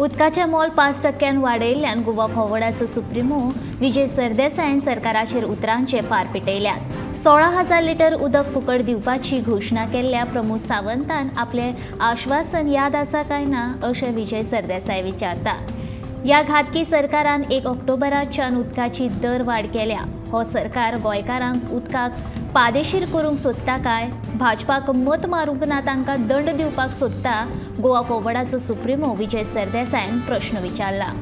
उदकाचें मोल 5% वाडयल्ल्यान गोवा फॉरवर्डाचो सुप्रिमो विजय सरदेसायान सरकाराचेर उतरांचे फार पेटयल्यात. 16,000 लिटर उदक फुकट दिवपाची घोशणा केल्ल्या प्रमोद सावंतान आपलें आश्वासन याद आसा काय ना अशें विजय सरदेसाय विचारता. ह्या घातकी सरकारान 1 ऑक्टोबराच्यान उदकाची दर वाड केल्या. हो सरकार गोंयकारांक उदकाक पादेशीर करूंक सोदता काय भाजपाक मत मारूंक ना तांकां दंड दिवपाक सोदता? गोवा फॉरवर्डाचो सुप्रिमो विजय सरदेसायान प्रश्न विचारला.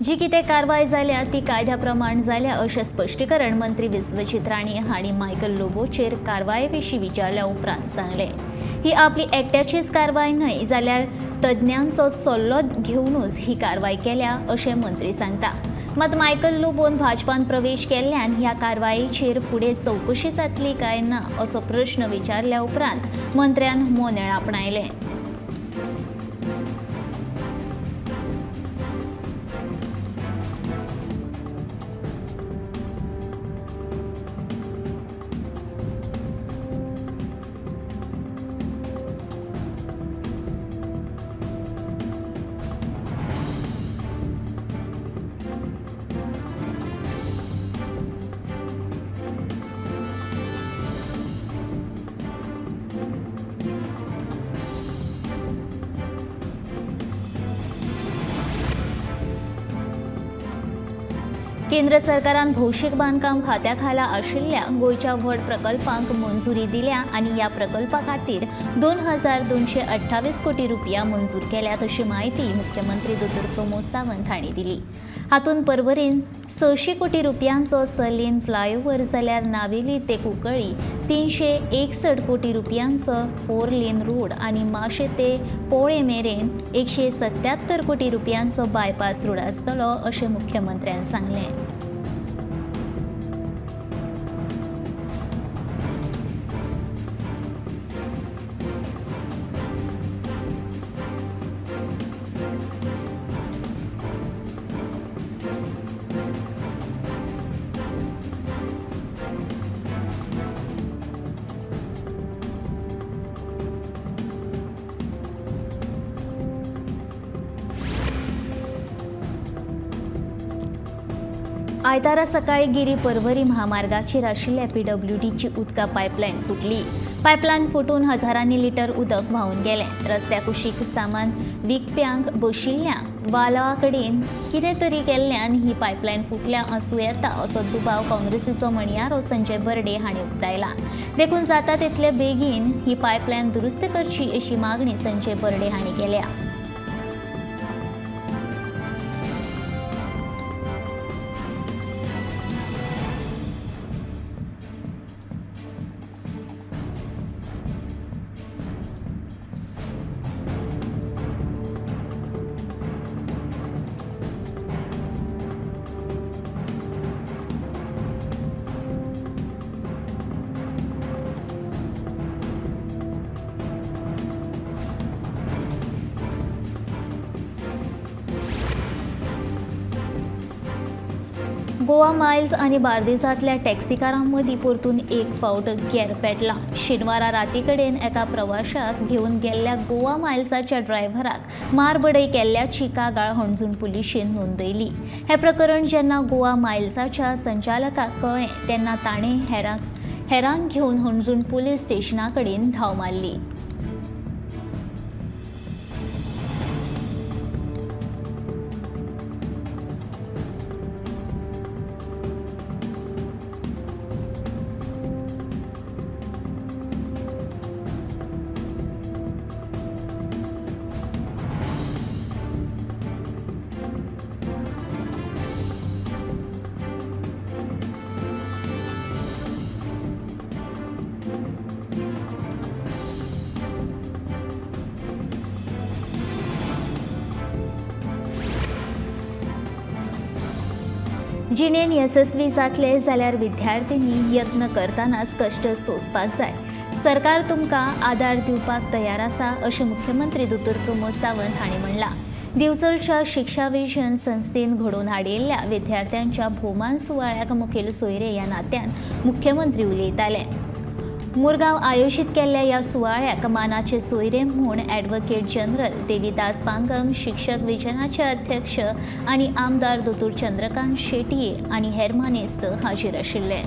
जी कितें कारवाय जाल्या ती कायद्या प्रमाण जाल्या अशें स्पश्टीकरण मंत्री विश्वजीत राणे हांणी मायकल लोबोचेर कारवाये विशीं विचारल्या उपरांत सांगलें. ही आपली एकट्याचीच कारवाय न्हय जाल्यार तज्ञांचो सल्लो घेवनूच ही कारवाय केल्या अशें मंत्री सांगता. मात मायकल लोबोन भाजपान प्रवेश केल्ल्यान ह्या कारवायेचेर फुडें चवकशी जातली काय ना असो प्रश्न विचारल्या उपरांत मंत्र्यान मोनेळ आपणायलें. केंद्र सरकारान भौशीक बांदकाम खात्या खाला आशिल्ल्या गोंयच्या व्हड प्रकल्पांक मंजुरी दिल्या आनी ह्या प्रकल्पा खातीर 2,228 कोटी रुपया मंजूर केल्यात अशी म्हायती मुख्यमंत्री दोतोर प्रमोद सावंत हांणी दिली. हातूंत पर्वरीन 600 कोटी रुपयांचो सलीन फ्लायओव्हर जाल्यार नावेली ते कुंकळी 361 कोटी रुपयांचो 4 लेन रोड आनी माशे ते पोळे मेरेन 177 कोटी रुपयांचो बायपास रोड आसतलो अशें मुख्यमंत्र्यान सांगलें. आयतारा सकाळी गिरी पर्वरी महामार्गाचेर आशिल्ल्या पीडब्ल्यूडीची उदका पायपलायन फुटली. पायपलायन फुटून हजारांनी लिटर उदक व्हांवून गेलें. रस्त्या कुशीक सामान विकप्यांक बशिल्ल्या वालावा कडेन कितें तरी केल्ल्यान ही पायपलायन फुटल्या आसूं येता असो दुबाव काँग्रेसीचो म्हणयारो संजय बर्डे हांणी उक्तायला. देखून जाता तितले बेगीन ही पायपलायन दुरुस्त करची अशी मागणी संजय बर्डे हांणी केल्या. गोवा मायल्स आनी बार्देसांतल्या टॅक्सीकारां मदीं परतून एक फावट गेर पेटला. शेनवारा राती कडेन एका प्रवाशाक घेवन गेल्ल्या गोवा मायल्साच्या ड्रायव्हराक मारबडय केल्ल्याची कागाळ हणजूण पुलिशेन नोंदयली. हें प्रकरण जेन्ना गोवा मायल्साच्या संचालकाक कळ्ळें तेन्ना ताणें हेरांक घेवन हणजूण पुलीस स्टेशना कडेन धांव मारली. जिणेन येसस्वी जातले जाल्यार विद्यार्थ्यांनी यत्न करतनाच कश्ट सोंसपाक जाय. सरकार तुमकां आदार दिवपाक तयार आसा अशें मुख्यमंत्री दोतोर प्रमोद सावंत हांणी म्हणलां. दिवचलच्या शिक्षा विजन संस्थेन घडोवन हाडिल्ल्या विद्यार्थ्यांच्या भोवमान सुवाळ्याक मुखेल सोयरे ह्या नात्यान मुख्यमंत्री उलयताले. मुरगांव आयोजीत केल्ल्या ह्या सुवाळ्याक मानाचे सोयरे म्हूण ॲडव्होकेट जनरल देविदास पांगम, शिक्षक विजनाचे अध्यक्ष आनी आमदार दोतोर चंद्रकांत शेटये आनी हेर मानेस्त हाजीर आशिल्ले.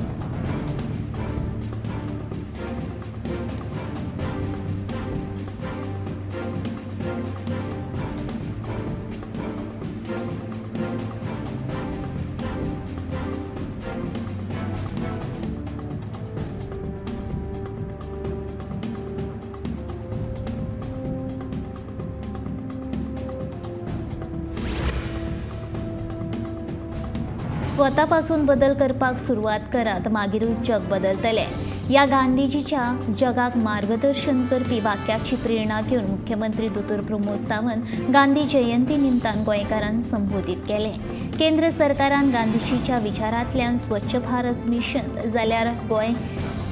स्वतापासून बदल करपाक सुरवात करात, मागीरूच जग बदलतलें. ह्या गांधीजीच्या जगाक मार्गदर्शन करपी वाक्याची प्रेरणा घेवन मुख्यमंत्री दोतोर प्रमोद सावंत गांधी जयंती निमतान गोंयकारांक संबोधीत केलें. केंद्र सरकारान गांधीजीच्या विचारांतल्यान स्वच्छ भारत मिशन जाल्यार गोंय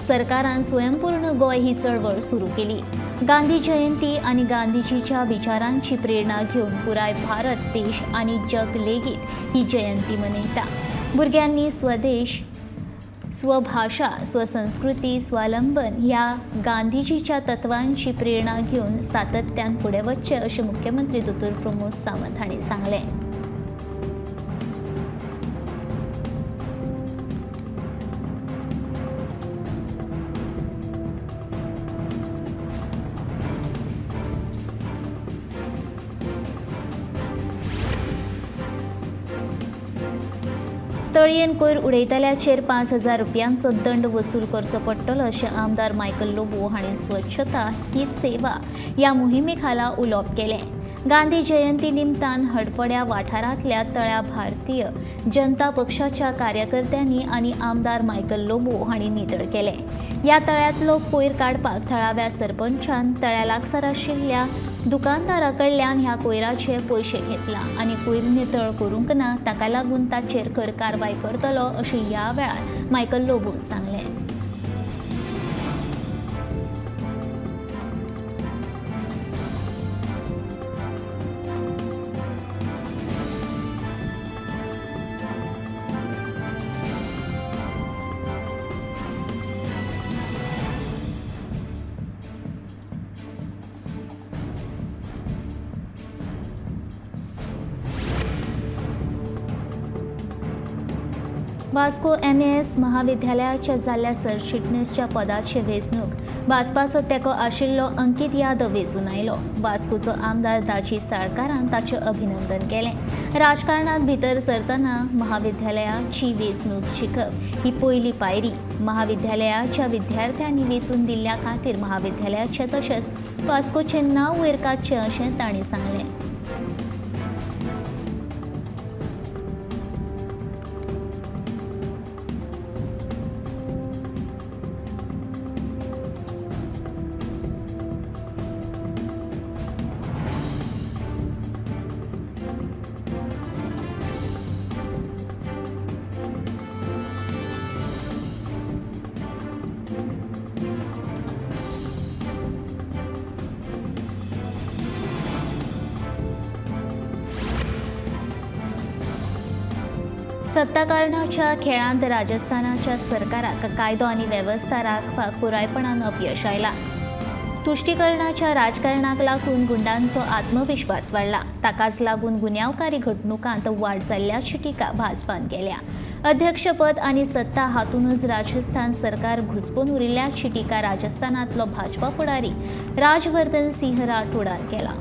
सरकारान स्वयंपूर्ण गोंय ही चळवळ सुरू केली. गांधी जयंती आनी गांधीजीच्या विचारांची प्रेरणा घेवन पुराय भारत देश आनी जग लेगीत ही जयंती मनयता. भुरग्यांनी स्वदेश, स्वभाषा, स्वसंस्कृती, स्वावलंबन ह्या गांधीजीच्या तत्वांची प्रेरणा घेवन सातत्यान फुडें वचचें अशें मुख्यमंत्री दोतोर प्रमोद सावंत हांणी सांगलें. तळयेन कोयर उडयतल्याचेर 5,000 रुपयांचो दंड वसूल करचो पडटलो अशें आमदार मायकल लोबो हांणी स्वच्छता ही सेवा ह्या मोहिमे खाला उलोवप केलें. गांधी जयंती निमतान हडफड्या वाठारांतल्या तळ्या भारतीय जनता पक्षाच्या कार्यकर्त्यांनी आनी आमदार मायकल लोबो हांणी नितळ केलें. ह्या तळ्यांतलो कोयर काडपाक थळाव्या सरपंचान तळ्या लागसार आशिल्ल्या दुकानदारा कडल्यान ह्या कोयराचे पयशे घेतला आनी कोयर नितळ करूंक ना, ताका लागून ताचेर खर कारवाय करतलो अशें ह्या वेळार मायकल लोबोन सांगलें. वास्को एनएएस महाविद्यालयाच्या जाल्ल्या सरचिटणीसच्या पदाचे वेंचणूक भाजपाचो तेंको आशिल्लो अंकित यादव वेंचून आयलो. वास्कोचो आमदार दाजी साळकारान ताचें अभिनंदन केलें. राजकारणांत भितर सरतना महाविद्यालयाची वेंचणूक जिखप ही पयली पायरी. महाविद्यालयाच्या विद्यार्थ्यांनी वेंचून दिल्ल्या खातीर महाविद्यालयाचें तशेंच वास्कोचें नांव वयर काडचें अशें तांणी सांगलें. सत्ताकारणाच्या खेळांत राजस्थानाच्या सरकाराक कायदो आनी वेवस्था राखपाक पुरायपणान अपयश आयलां. तुश्टीकरणाच्या राजकारणाक लागून गुंडांचो आत्मविश्वास वाडला, ताकाच लागून गुन्यांवकारी घडणुकांत वाड जाल्ल्याची टिका भाजपान केल्या. अध्यक्षपद आनी सत्ता हातूनच राजस्थान सरकार घुसपून उरिल्ल्याची टिका राजस्थानांतलो भाजपा फुडारी राजवर्धन सिंह राठोडान केला.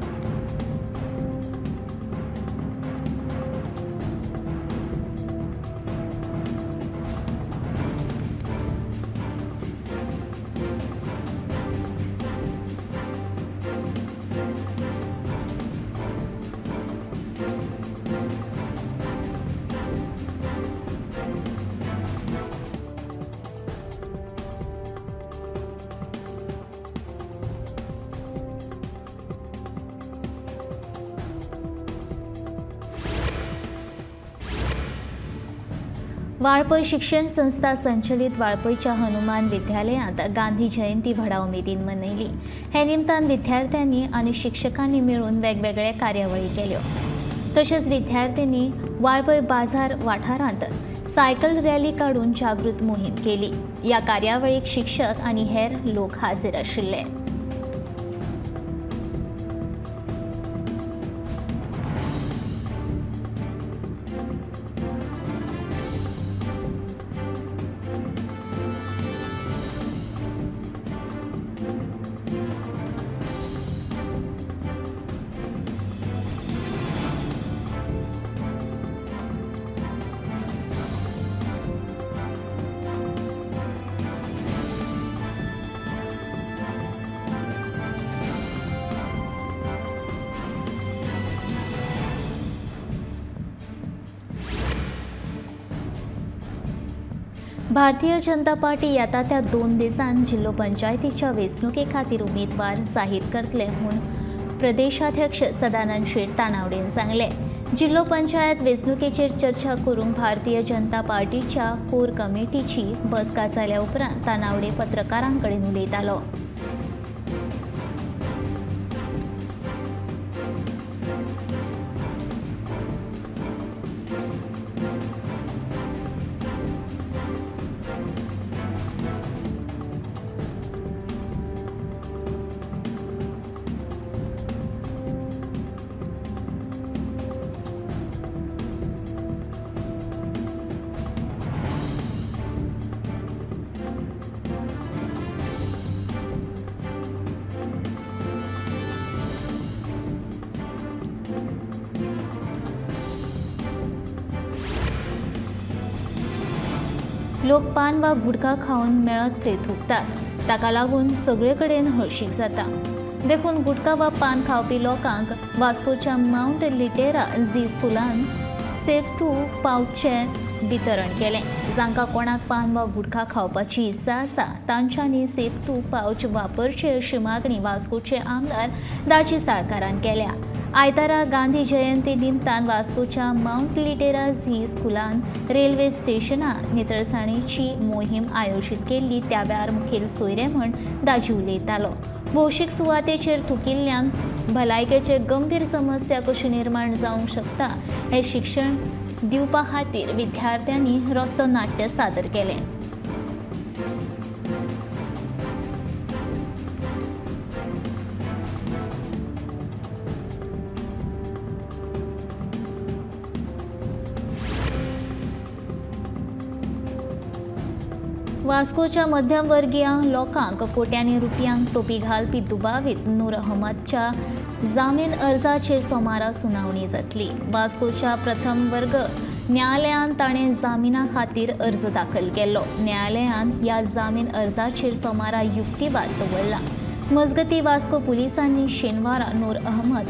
वाळपय शिक्षण संस्था संचलित वाळपयच्या हनुमान विद्यालयांत गांधी जयंती व्हडा उमेदीन मनयली. हे निमतान विद्यार्थ्यांनी आनी शिक्षकांनी मेळून वेगवेगळे कार्यावळी केल्यो. तशेंच विद्यार्थ्यांनी वाळपय बाजार वाठारांत सायकल रॅली काडून जागृत मोहीम केली. ह्या कार्यावळीक शिक्षक आनी हेर लोक हाजीर आशिल्ले. भारतीय जनता पार्टी येता त्या 2 दिसांत जिल्लो पंचायतीच्या वेंचणुके खातीर उमेदवार जाहीर करतले म्हूण प्रदेशाध्यक्ष सदानंद शेट तानावडेन सांगलें. जिल्लो पंचायत वेंचणुकेचेर चर्चा करूंक भारतीय जनता पार्टीच्या कोर कमिटीची बसका जाल्या उपरांत तानावडे पत्रकारां कडेन उलयतालो. लोक पान वा गुटखा खावन मेळत थंय थुकतात, ताका लागून सगळे कडेन हळशीक जाता. देखून गुटखा वा पान खावपी लोकांक वास्कोच्या मावंट लिटेरा झी स्कुलान सेफ्तू पावचें वितरण केलें. जांकां कोणाक पान वा गुटखा खावपाची इत्सा आसा तांच्यांनी सेफ्तू पावच वापरचे अशी मागणी वास्कोचे आमदार दाजी साळकारान केल्या. आयतारा गांधी जयंती निमतान वास्कोच्या मावंट लिटेरा झी स्कुलान रेल्वे स्टेशनार नितळसाणेची मोहीम आयोजीत केल्ली. त्या वेळार मुखेल सोयरे म्हूण दाजी उलयतालो. भौशीक सुवातेचेर थुकिल्ल्यान भलायकेचे गंभीर समस्या कशी निर्माण जावंक शकता हें शिक्षण दिवपा खातीर विद्यार्थ्यांनी रस्तो नाट्य सादर केलें. वास्कोच्या मध्यमवर्गीय लोकांक कोट्यांनी रुपयांक टोपी घालपी दुबावीत नूर अहमदच्या जामीन अर्जाचेर सोमारा सुनावणी जातली. वास्कोच्या प्रथम वर्ग न्यायालयान ताणें जामिना खातीर अर्ज दाखल केल्लो. न्यायालयान ह्या जामीन अर्जाचेर सोमारा युक्तिवाद दवरला. मजगती वास्को पुलिसांनी शेनवारा नूर अहमद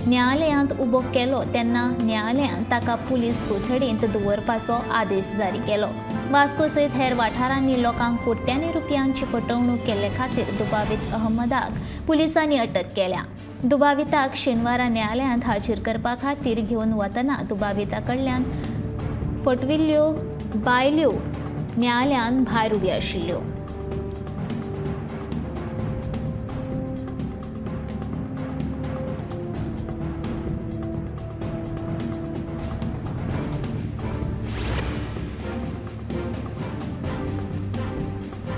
न्यायालयांत उबो केलो तेन्ना न्यायालयान ताका पुलीस कोठडेंत दवरपाचो आदेश जारी केलो. वास्को सयत हेर वाठारांनी लोकांक कोट्यांनी रुपयांची फटवणूक केल्ले खातीर दुबावीत अहमदाक पुलिसांनी अटक केल्या. दुबाविताक शेनवारा न्यायालयांत हाजीर करपा खातीर घेवन वतना दुबाविता कडल्यान फटविल्ल्यो बायल्यो न्यायालयान भायर उब्यो आशिल्ल्यो.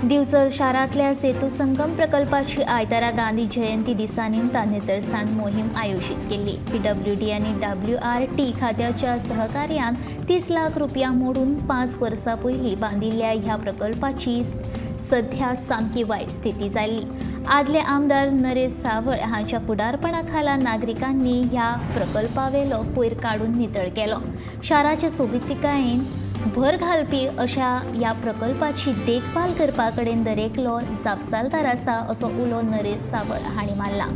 दिवचल शारांतल्या सेतू संगम प्रकल्पाची आयतारा गांधी जयंती दिसा निमतान नितळसाण मोहीम आयोजीत केल्ली. पीडब्ल्यूडी आनी डब्ल्यूआरटी खात्याच्या सहकार्यान 30 लाख रुपया मोडून 5 वर्सां पयलीं बांदिल्ल्या ह्या प्रकल्पाची सध्या सामकी वायट स्थिती जाल्ली. आदले आमदार नरेश सावळ हांच्या फुडारपणा खाला नागरिकांनी ह्या प्रकल्पावेलो कोयर काडून नितळ केलो. शाराचे सोबितिकायेन भर घालपी अशा ह्या प्रकल्पाची देखभाल करपा कडेन दरेकलो जापसालदार आसा असो उलो नरेश सावळ हांणी मारला.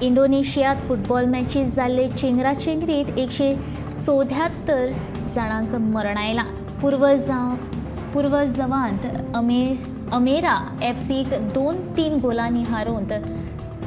इंडोनेशियांत फुटबॉल मॅचीत जाल्ले चेंगराचेंगरीत 174 जाणांक मरण आयलां. पूर्व जवांत अमेरा एफसीक 2-3 गोलांनी हारोवन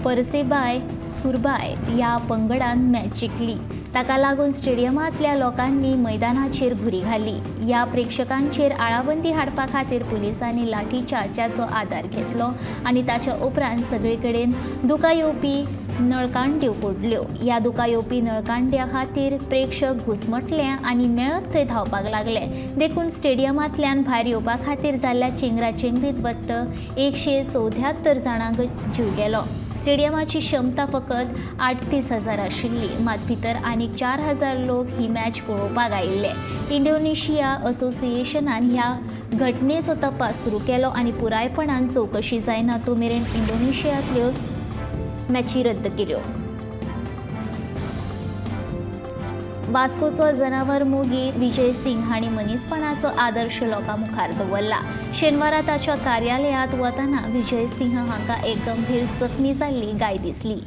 परसेबाय सुरबाय ह्या पंगडान मॅच जिखली. ताका लागून स्टेडियमांतल्या लोकांनी मैदानाचेर घुरी घाली. ह्या प्रेक्षकांचेर आळाबंदी हाडपा खातीर पुलिसांनी लाठीचार्जाचो आदार घेतलो आनी ताच्या उपरांत सगळे कडेन दुकां येवपी नळकांड्यो फोडल्यो. ह्या दुकां येवपी नळकांड्या खातीर प्रेक्षक घुसमटले आनी मेळत थंय धांवपाक लागले. देखून स्टेडियमांतल्यान भायर येवपा खातीर जाल्ल्या चेंगराचेंगरीत वट्ट 174 जाणांक जीव गेलो. स्टेडियमाची क्षमता फकत 38,000 आशिल्ली, मात भितर आनीक 4,000 लोक ही मॅच पळोवपाक आयिल्ले. इंडोनेशिया असोसिएशनान ह्या घटनेचो तपास सुरू केलो आनी पुरायपणान चवकशी जायना तो मेरेन इंडोनेशियांतल्यो मॅची रद्द केल्यो. वास्कोचो जनावर मोगी विजय सिंग हांणी मनीसपणाचो आदर्श लोकां मुखार दवरला. शेनवारा ताच्या कार्यालयांत वतना विजय सिंह हांकां एक गंभीर जखमी जाल्ली गाय दिसली.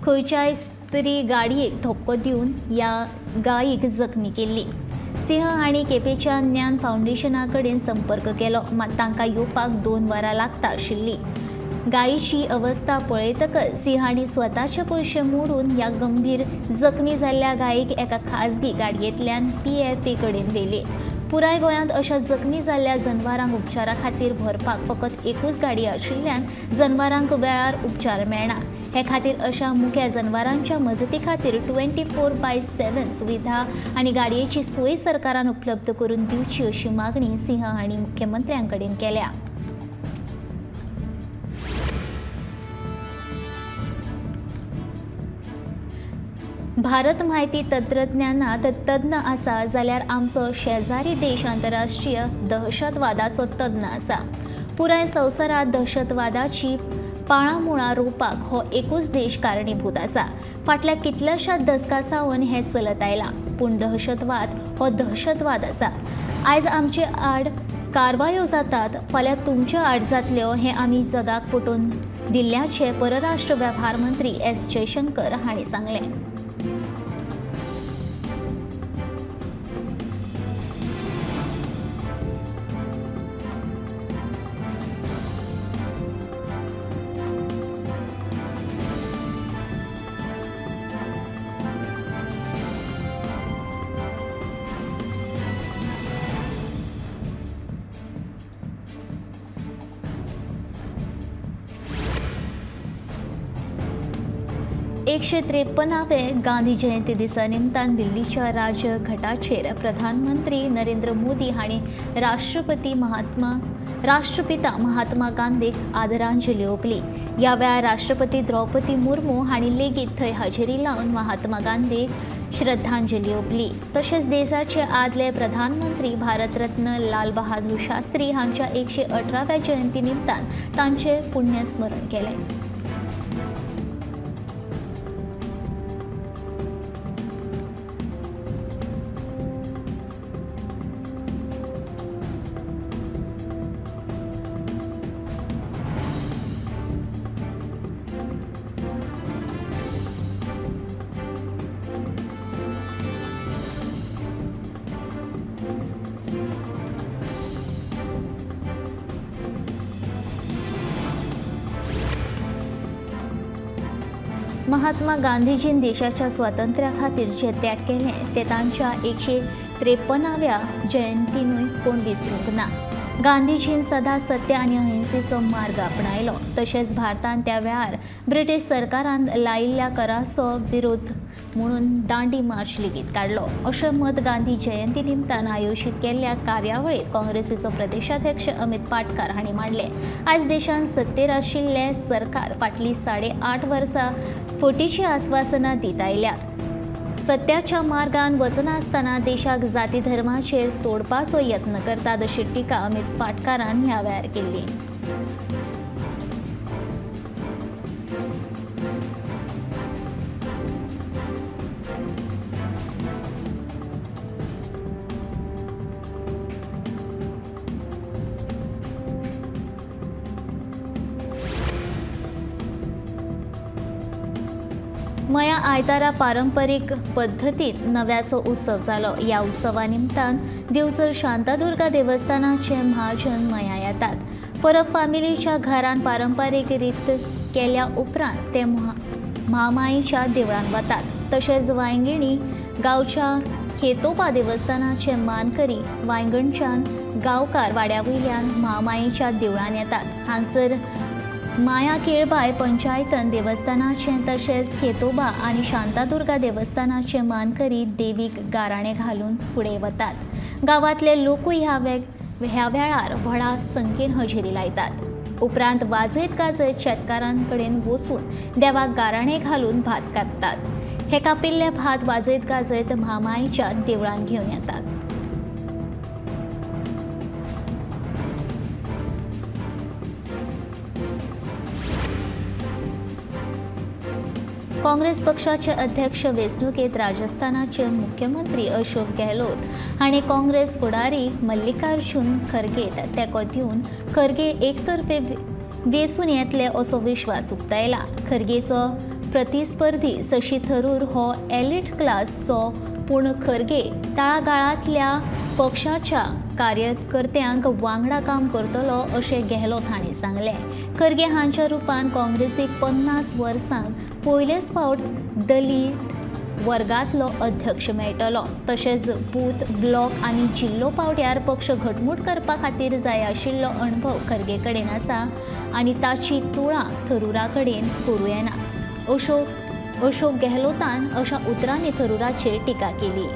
खंयच्याय तरी गाडयेक धपको दिवन ह्या गायीक जखमी केल्ली. सिंह हांणी केपेंच्या ज्ञान फावंडेशना कडेन संपर्क केलो, मात तांकां येवपाक 2 वरां लागता आशिल्ली. गायीची अवस्था पळयतकच सिंह हांणी स्वताचे पयशे मोडून ह्या गंभीर जखमी जाल्ल्या गायीक एका खाजगी गाडयेंतल्यान PFA कडेन व्हेली. पुराय गोंयांत अशा जखमी जाल्ल्या जनवारांक उपचारा खातीर व्हरपाक फकत एकूच गाडी आशिल्ल्यान जनवारांक वेळार उपचार मेळना. हे खातीर अशा मुक्या जनवारांच्या मजती खातीर 24/7 सुविधा आनी गाडयेची सोय सरकारान उपलब्ध करून दिवची अशी मागणी सिंह हांणी मुख्यमंत्र्यां कडेन केल्या. भारत म्हायती तंत्रज्ञानात तज्ञ आसा जाल्यार आमचो शेजारी देश आंतरराष्ट्रीय दहशतवादाचो तज्ञ आसा. पुराय संवसारांत दहशतवादाची पाळामुळां रोवपाक हो एकूच देश कारणीभूत आसा. फाटल्या कितल्याशाच दसकां सावन हें चलत आयलां, पूण दहशतवाद हो दहशतवाद आसा. आयज आमचे आड कारवायो जातात, फाल्यां तुमच्या आड जातल्यो हें आमी जगाक पटोवन दिल्ल्याचें परराष्ट्र वेव्हार मंत्री एस जयशंकर हांणी सांगलें. एकशे त्रेपनावे गांधी जयंती दिसा निमतान दिल्लीच्या राजघाटाचेर प्रधानमंत्री नरेंद्र मोदी हांणी राष्ट्रपिता महात्मा गांधीक आदरांजली ओंपली. ह्या वेळार राष्ट्रपती द्रौपदी मुर्मू हांणी लेगीत थंय हाजेरी लावन महात्मा गांधीक श्रद्धांजली ओंपली. तशेंच देशाचे आदले प्रधानमंत्री भारतरत्न लाल बहादूर शास्त्री हांच्या 118व्या जयंती निमतान तांचें पुण्यस्मरण केलें. महात्मा गांधीजीन देशाच्या स्वातंत्र्या खातीर जे त्याग केले ते तांच्या 153व्या जयंतीनूय कोण विसरूंक ना. गांधीजीन सदां सत्य आनी अहिंसेचो मार्ग आपणायलो. तशेंच भारतान त्या वेळार ब्रिटीश सरकारान लायिल्ल्या कराचो विरोध म्हणून दांडी मार्च लेगीत काडलो अशें मत गांधी जयंती निमतान आयोजीत केल्ल्या कार्यावळींत काँग्रेसीचो प्रदेशाध्यक्ष अमित पाटकार हांणी मांडलें. आयज देशांत सत्तेर आशिल्लें सरकार फाटलीं 8.5 वर्सां फटीचीं आस्वासनां दीत आयल्यात. सत्याच्या मार्गान वचनासतना देशाक जाती धर्माचेर तोडपाचो यत्न करतात अशी टिका अमित पाटकारान ह्या वेळार केल्ली. मया आयतारा पारंपरीक पद्दतीन नव्याचो उत्सव जालो. ह्या उत्सवा निमतान दिवचल शांतादुर्गा देवस्थानाचे म्हाजन मया येतात. परब फामिलीच्या घरान पारंपरीक रीत केल्या उपरांत ते म्हामाईच्या देवळान वतात. तशेंच वांयगिणी गांवच्या खेतोबा देवस्थानाचे मानकरी वांयगणच्यान गांवकार वाड्या वयल्यान म्हामाईच्या देवळान येतात. हांगसर माया केळबाय पंचायतन देवस्थानाचे तशेंच खेतोबा आनी शांतादुर्गा देवस्थानाचे मानकरी देवीक गाराणें घालून फुडें वतात. गांवांतले लोकूय ह्या वेळार व्हडा संख्येन हजेरी लायतात. उपरांत वाजयत गाजयत शेतकारांकडेन वचून देवाक गाराणें घालून भात कापतात. हे कापिल्ले भात वाजयत गाजयत म्हामाईच्या देवळान घेवन येतात. काँग्रेस पक्षाचे अध्यक्ष वेंचणुकेंत राजस्थानाचे मुख्यमंत्री अशोक गेहलोत हांणी काँग्रेस फुडारी मल्लिकार्जुन खरगेक तेंको दिवन खरगे एकतर्फे वेंचून येतले असो विश्वास उक्तायला. खरगेचो प्रतिस्पर्धी शशी थरूर हो एलिट क्लासचो, पूण खरगे तळागाळांतल्या पक्षाच्या कार्यकर्त्यांक वांगडा काम करतलो अशें गेहलोत हांणी सांगलें. खरगे हांच्या रुपान काँग्रेसीक 50 वर्सां पयलेच फावट दलीत वर्गांतलो अध्यक्ष मेळटलो. तशेंच बूथ, ब्लॉक आनी जिल्लो पांवड्यार पक्ष घटमूट करपा खातीर जाय आशिल्लो अणभव खरगे कडेन आसा आनी ताची तुळा थरुरा कडेन करूं येना. अशोक गेहलोतान अशा उतरांनी थरुराचेर टिका केली.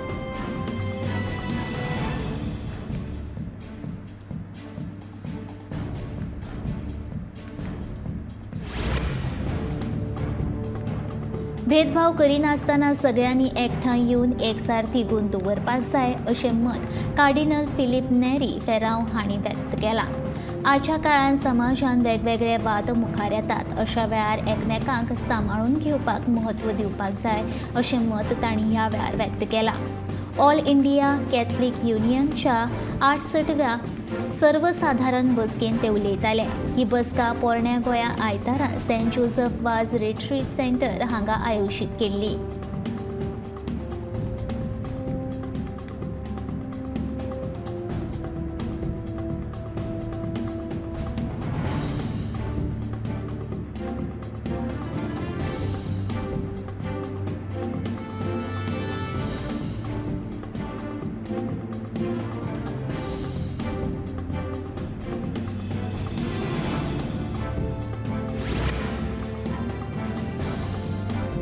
भेदभाव करिनासतना सगळ्यांनी एकठांय येवन एकसार तिगून दवरपाक जाय अशें मत कार्डिनल फिलीप नेरी फेरांव हांणी व्यक्त केलां. आजच्या काळांत समाजान वेगवेगळे वाद मुखार येतात. अशा वेळार एकमेकांक सांबाळून घेवपाक म्हत्व दिवपाक जाय अशें मत तांणी ह्या वेळार व्यक्त केलां. ऑल इंडिया कॅथलीक युनियनच्या 68व्या सर्वसाधारण बसकेंत ते उलयताले. ही बसका पोरण्या गोंया आयतारा Saint Joseph Vaz retreat centre हांगा आयोजीत केल्ली.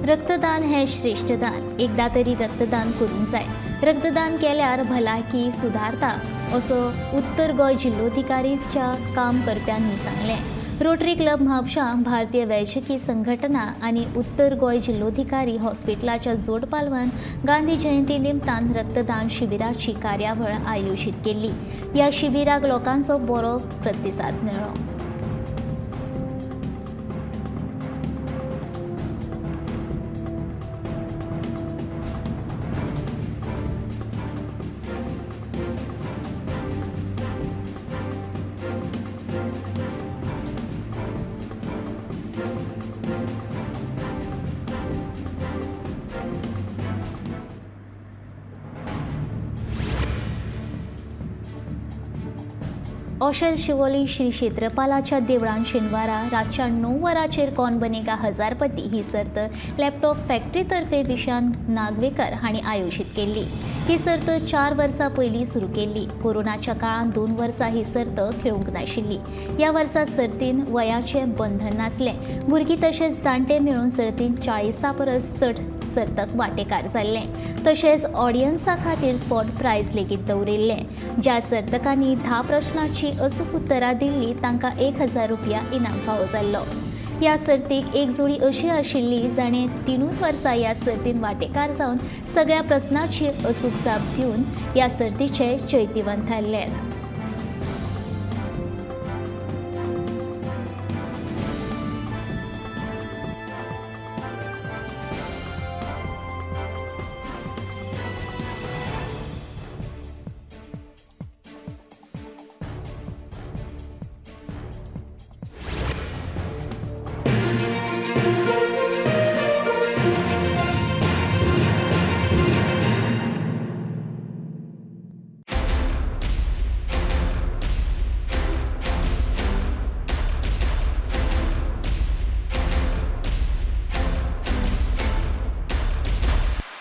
रक्तदान हें श्रेश्ठ दान. एकदां तरी रक्तदान करूंक जाय. रक्तदान केल्यार भलायकी सुदारता असो उत्तर गोंय जिल्लोधिकारीच्या काम करप्यांनी सांगलें. रोटरी क्लब म्हापशां, भारतीय वैजकी संघटना आनी उत्तर गोंय जिल्लोधिकारी हॉस्पिटलाच्या जोडपालवान गांधी जयंती निमतान रक्तदान शिबिराची कार्यावळ आयोजीत केल्ली. ह्या शिबिराक लोकांचो बरो प्रतिसाद मेळ्ळो. ओशेल शिवोली श्री क्षेत्रपालाच्या देवळान शेनवारा रातच्या 9 वरांचेर कोण बनेगा हजारपती ही सर्त लॅपटॉप फॅक्टरीतर्फे विशांत नागवेकर हांणी आयोजीत केल्ली. ही सर्त 4 वर्सां पयलीं सुरू केल्ली. कोरोनाच्या काळांत 2 वर्सां ही सर्त खेळूंक नाशिल्ली. ह्या वर्सा सर्तीन वयाचें बंधन नासलें. भुरगीं तशेंच जाणटे मेळून सर्तीन 40 परस चड सर्तक वांटेकार जाल्ले. तशेंच ऑडियन्सा खातीर स्पॉट प्रायज लेगीत दवरिल्लें. ज्या सर्तकांनी 10 प्रश्नाची अचूक उत्तरां दिल्ली तांकां 1000 रुपया इनाम फावो जाल्लो. ह्या सर्तीक एक जोडी अशी आशिल्ली जाणें 3 वर्सां ह्या सर्तीन वांटेकार जावन सगळ्या प्रस्नाची अचूक जाप दिवन ह्या सर्तीचे जैतिवंत थारले.